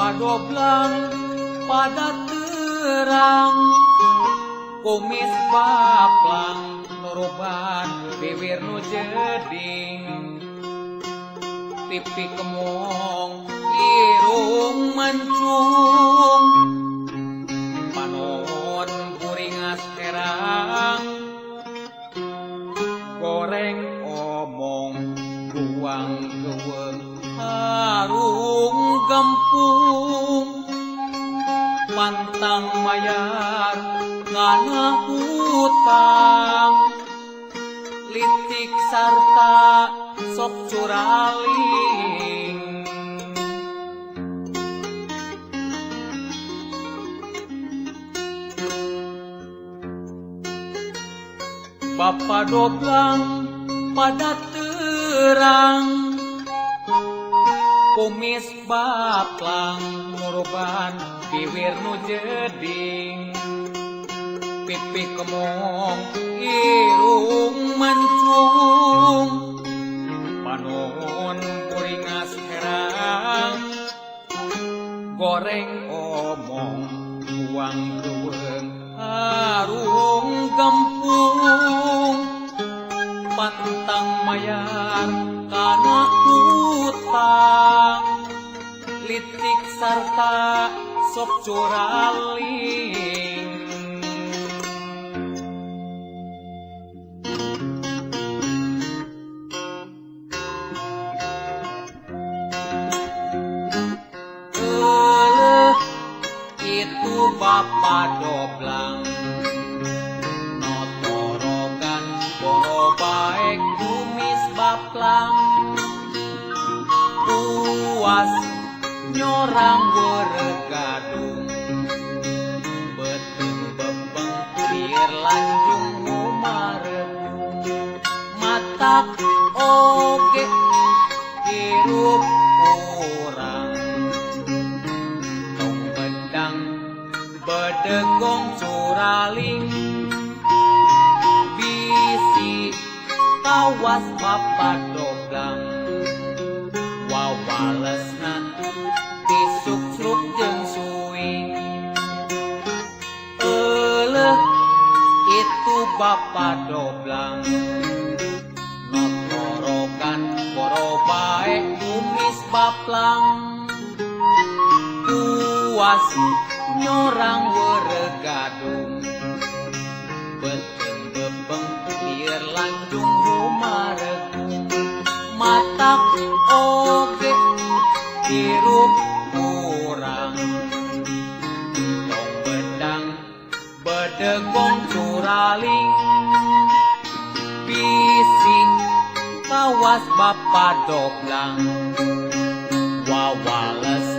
Bapa doblang pada terang, kumis baplang nuruban bibir nu jeding, pipi kemong irung mancung, panon buringas herang, goreng omong buang keuweung harung gempung, pantang mayar ngana hutang, licik sarta sok curaling. Bapa doblang pada terang, kumis baplang muruban bibir nu jeding, pipi kemong irung mancung, panon buringas herang, goreng omong buang keuweung harung gempung, pantang mayar kana hutang, licik sarta sok curaling. Eleuh itu bapa doblang, notorogan boro baek kumis baplang, puas nyorang weregadung, beuteung bebeng biar lanjung lumaregung, matak oge hirup urang, tong bedang bedegong curaling, bisi kawas bapa doblang, wawalesna tisuk-sruk jeung suing. Eleuh itu bapa doblang, notorogan boro bae kumis baplang, puas nyorang weregadung, beuteung bebeng lieur lanjung lumaregung, matak oge hirup urang, tong bedang bedegong curaling, bisi kawas bapa doblang, wawalesna